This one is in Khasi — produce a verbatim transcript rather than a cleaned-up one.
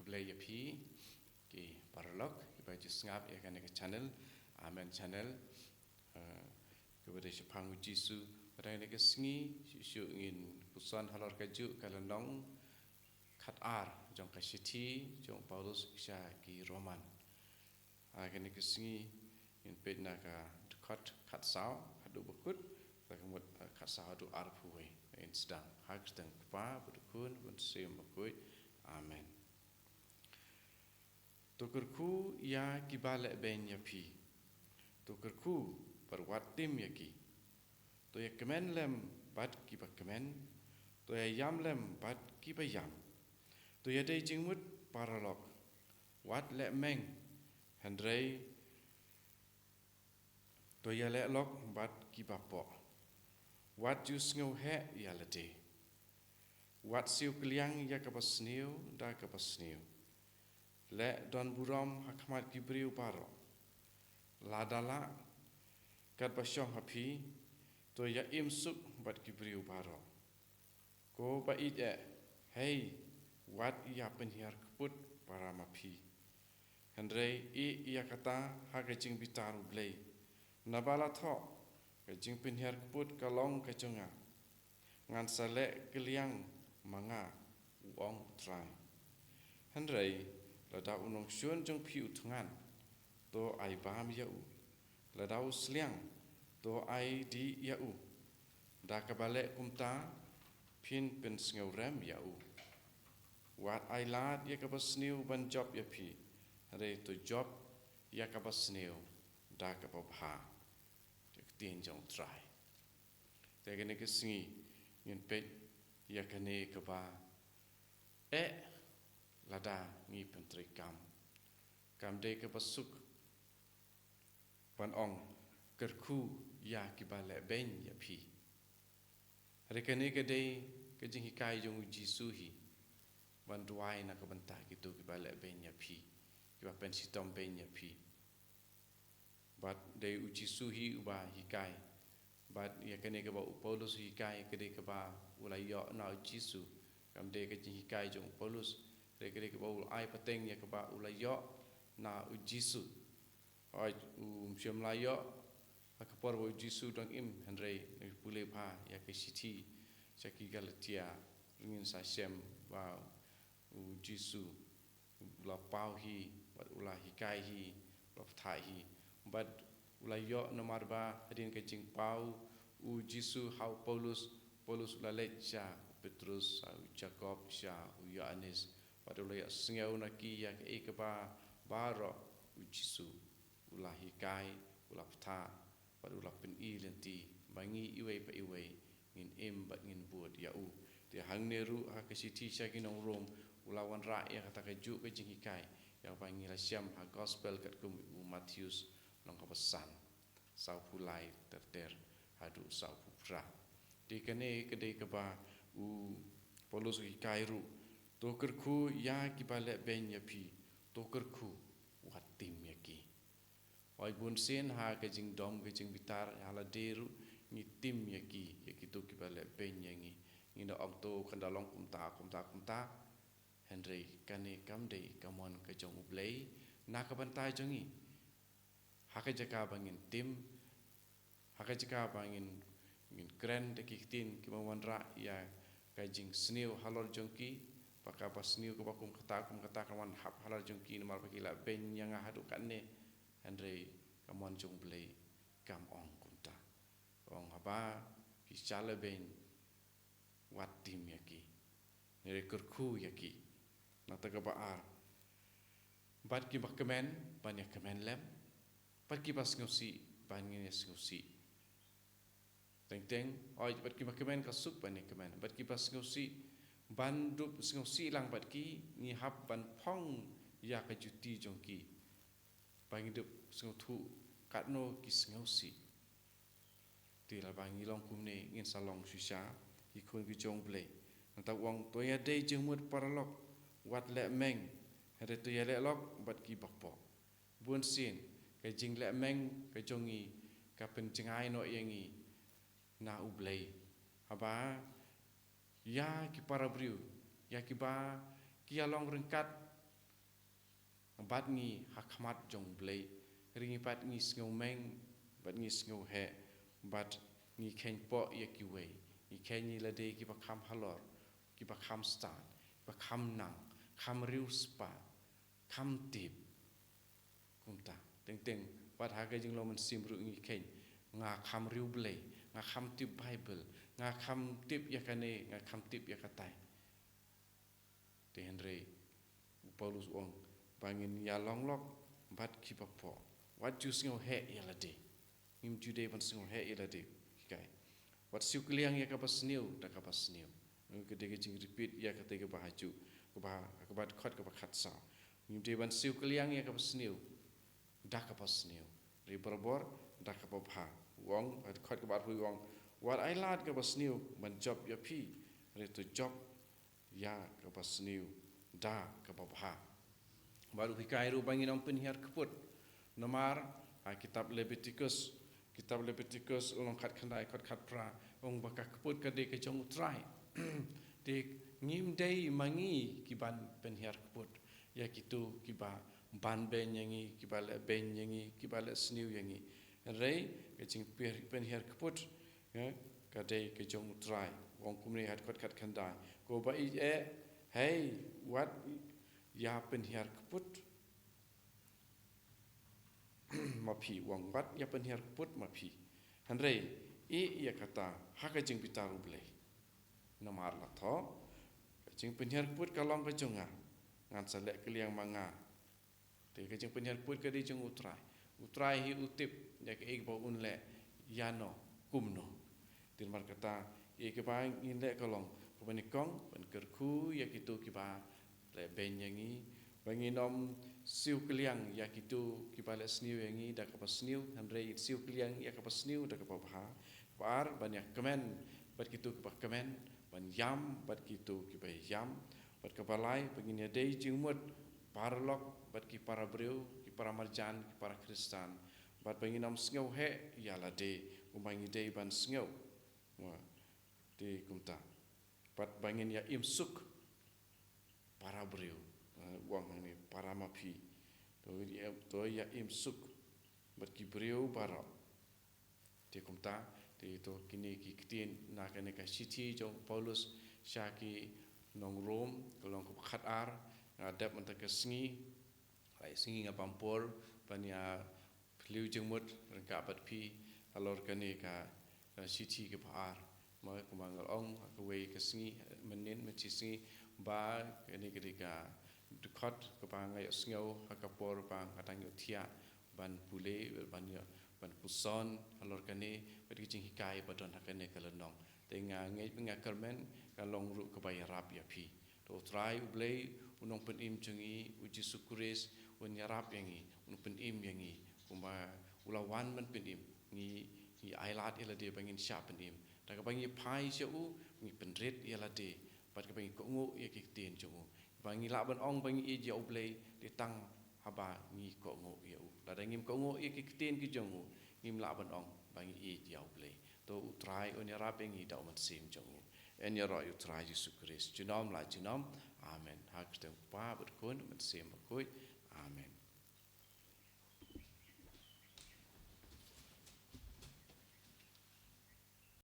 Blei ïa phi ki paralok kiba ju sngap ïa kane ka channel, Amen Channel. Eh, kaba dei shaphang u Jisu. Bad ha kane ka sngi shuh shuh ngin puson halor ka juh ka lynnong khat ar jong ka shithi jong u Paulus sha ki Roman. Ha kane ka sngi ngin peit na ka dkhot khat saw haduh ba kut, ka mut, eh, khat saw haduh arphew wei. Ngin sdang ha ka kyrteng u Kpa bad u Khun bad u Mynsiem Bakhuid. Amen. To kyrkhu ïa kiba leh beiñ ïa phi. To kyrkhu bad wat tim ïa ki. To ïa kmen lem bad kiba kmen. To ïa ïam lem bad kiba ïam. To ïa dei jingmut paralok. Wat leh meng, hynrei to ïa leh lok bad kiba poh. Wat ju sngewheh ïa lade. Wat siew kylliang ïa kaba sniew da kaba sniew. Leh don burom ha khmat ki briew baroh. Lada lah katba shong ha phi, to ïa im suk bad ki briew baroh. Ko ba ïeit eh, hei, wat ïa pynhiar kput para ma phi. Hynrei ïeh ïa kata ha ka jingbitar U Blei. Naba la thoh, ka jingpynhiar kput ka long ka jong nga. Ngan sa leh kylliang ma nga, u ong U Trai. Hynrei lada u nongshun jong phi u thngan, to ai bam ïa u. Lada u sliang, to ai dih ïa u. Da kaba leh kumta, phin pynsngewrem ïa u. Wat ai lad ïa kaba sniew ban jop ïa phi, hynrei to jop ïa kaba sniew da kaba bha. Ka ktien jong U Trai. Te kane ka sngi ngin peit ïa kane kaba, eh, lada ngi pyntreikam, kam dei kaba suk ban ong kyrkhu ïa kiba leh beiñ ïa phi. Hynrei kane ka dei ka jinghikai jong U Jisu hi, ban duwai na ka bynta kito kiba leh beiñ ïa phi, kiba pynshitom beiñ ïa phi. Bad dei U Jisu hi uba hikai. Bad ïa kane kaba u Paulus u hikai ka dei kaba u la ïoh na U Jisu. Kam dei ka jinghikai jong u Paulus, hynrei ka dei kaba u la ai pateng ïa kaba u la ïoh na U Jisu. Hooid, um shym la ïoh ha ka por ba U Jisu dang im, hynrei ngi pule bha ïa ka shithi sha ki Galatia, ngin sa shem ba U Jisu u la paw hi, bad u la hikai hi, u la bthah hi, bad u la ïoh namar ba hadien ka jingpaw U Jisu ha u Paulus, Paulus u la leit sha u Petrus, sha u Jakob, sha u Ïoannis, bad u la ïohsngew na ki ïa kaei kaba baroh U Jisu u la hikai, u la bthah, bad u la pyni lynti ba ngi iwei pa iwei ngin im bad ngin bud ïa u. Te hangne ruh ha ka shithi sha ki nong Rom u la wanrah ïa kata kajuh ka jinghikai ïa kaba ngi la shem ha gospel katkum u Mathaios lynnong kaba san, sawphew lai ter ter haduh sawphew phra. Te kane ka dei kaba u Paulus u hikai ruh, to kyrkhu ïa kiba leh beiñ ïa phi, to kyrkhu, wat tim ïa ki. Hooid, bunsien ha ka jingdom ka jingbitar ha lade ruh ngi tim ïa ki, ïa kito kiba leh beiñ ïa ngi. Ngi da ong to kan da long kumta kumta kumta. Hynrei kane kam dei ka mon ka jong U Blei na ka bynta jong ngi. Ha ka jaka ba ngin tim, ha ka jaka ba ngin, ngin kren da ki ktien kiba wanrah ïa ka jingsniew halor jong ki, ba kaba sniew kaba kum kata kum kata kan wan hap halor jong ki namar ba ki la beiñ ïa nga haduh katne. Hynrei ka mon jong U Blei kam ong kumta. Ka ong haba phi shah leh beiñ, wat tim ïa ki. Hynrei kyrkhu ïa ki. Nangta kaba ar, bad kiba kmen ban ïa kmen lem, bad kiba sngewsih ban ngin ïa sngewsih. Teng teng, hooid, bad kiba kmen ka suk ban ïa kmen, bad kiba sngewsih ban dup sngewsih lang bad ki, ngi hap ban phong ïa ka juti jong ki. Ba ngi dup sngewthuh katno ki sngewsih. Te lada ngi long kumne ngin sa long shisha ki khun ki jong U Blei. Nangta u ong to ïa dei jingmut paralok, wat leh meng, hynrei to ïa leh lok bad kiba poh. Bunsien ka jingleh meng ka jong ngi ka pynjngai noh ïa ngi na U Blei. Haba ïa ki para briew, ïa kiba ki ïa long ryngkat bad ngi ha khmat jong Blei. Hynrei ngi pat ngi sngewmeng, bad ngi sngewheh, bad ngi kheiñ poh ïa kiwei. Ngi kheiñ ïa lade kiba kham halor, kiba kham stad, kiba kham nang, kham riewspah, kham tip. Kumta, teng teng, wat ha ka jinglong mynsiem ruh ngi kheiñ, nga kham riew Blei, nga kham tip Baibl, nga kham tip ïa kane, nga kham tip ïa katai. Te hynrei, u Paulus u ong, ba ngin ïa long lok bad kiba poh. Wat ju sngewheh ïa lade. Ngim ju dei ban sngewheh ïa lade, hikai. Wat siew kylliang ïa kaba sniew da kaba sniew. Ka dei ka jingrepeat ïa kata kaba ha ju, kaba, kaba dkhot kaba khatsaw. Ngim dei ban siew kylliang ïa kaba sniew da kaba sniew. Hynrei barabor da kaba bha. U ong, ha dkhot kaba arphew u ong, wat ai lad kaba sniew ban jop ïa phi, hynrei to jop ïa kaba sniew da kaba bha. Bad u hikai ruh ba ngin ym pynhiar kput. Namar, ha kitab Leviticus, kitab Leviticus, lynnong khatkhyndai, dkhot khatphra, ong ba ka kput ka dei ka jong u Trai. Te ngim dei ma ngi ki ban pynhiar kput ïa kito kiba banbeiñ ïa ngi, kiba lehbeiñ ïa ngi, kiba lehsniew ïa ngi. Hynrei ka jingpynhiar kput, eh, ka dei ka jong u Trai. U ong kumne ha dkhot khatkhyndai, ko ba ïeit eh, hei, wat ïa pynhiar kput ma phi. U ong, wat ïa pynhiar kput ma phi, hynrei ïeh ïa kata ha ka jingbitar U Blei. Namar la thoh, ka jingpynhiar kput ka long ka jong nga, ngan sa leh kylliang ma nga. Te ka jingpynhiar kput ka dei jong u Trai. U Trai hi u tip ïa kaei kaba un leh, ïano, kumno. Te namar kata, ïa kaba ngin leh ka long kaba nyngkong, ban kyrkhu ïa kito kiba lehbeiñ ïa ngi, ba ngin ym siew kylliang ïa kito kiba lehsniew ïa ngi da kaba sniew, hynrei siew kylliang ïa kaba sniew da kaba bha. Kaba ar, ban ïa kmen bad kito kiba kmen, ban ïam bad kito kiba ïam. Bad kaba lai, ba ngin ïadei jingmut paralok bad ki parabriew, ki paramarjan, ki parakhristan. Bad ba ngin ym sngewheh ïa lade, kumba ngi dei ban sngew. Wa, te kumta. Bad ba ngin ïa im suk parabriew, eh, u ong hangne, para ma phi. To ïa, to ïa im suk bad ki briew baroh. Te kumta, te to kine ki ktien na kane ka shithi jong u Paulus sha ki nong Rom, ka lynnong kaba khatar. Nga dep mynta ka sngi, lai sngi nga bam por ban ïa phylliew jingmut ryngkat bad phi halor kane ka, eh, shithi kaba ar. Ma kumba nga la ong ha kawei ka sngi, mynnin mynshi sngi, ba kane ka dei ka dkhot kaba nga ïohsngew ha ka por ba nga dang ïohthiah ban pule, ban ïoh, ban puson halor kane, bad ki jinghikai ba don ha kane ka lynnong. Te nga ngeit, nga kyrmen, ka long ruh kaba ïarap ïa phi. To u Trai U Blei, u Nongpynim jong ngi, u Jisu Khrist, un ïarap ïa ngi, un pynim ïa ngi. Kumba u la wan ban pynim, ngi, ngi ailad ïa lade ba ngin shah pynim. Da kaba ngi phai sha u, ngi pynrit ïa lade, bad kaba ngi kohnguh ïa ki ktien jong u. Ba ngi lah ban ong ba ngi ïeit ïa U Blei, dei tang haba ngi kohnguh ïa u. Lada ngim kohnguh ïa ki ktien ki jong u, ngim lah ban ong ba ngi ïeit ïa U Blei. To u Trai un ïarap ïa ngi da u Mynsiem jong u. Yn ïaroh ïa u Trai Jisu Khrist junom la junom. Amen. Ha ka kyrteng u Kpa bad u Khun, Mynsiem Bakhuid. Amen.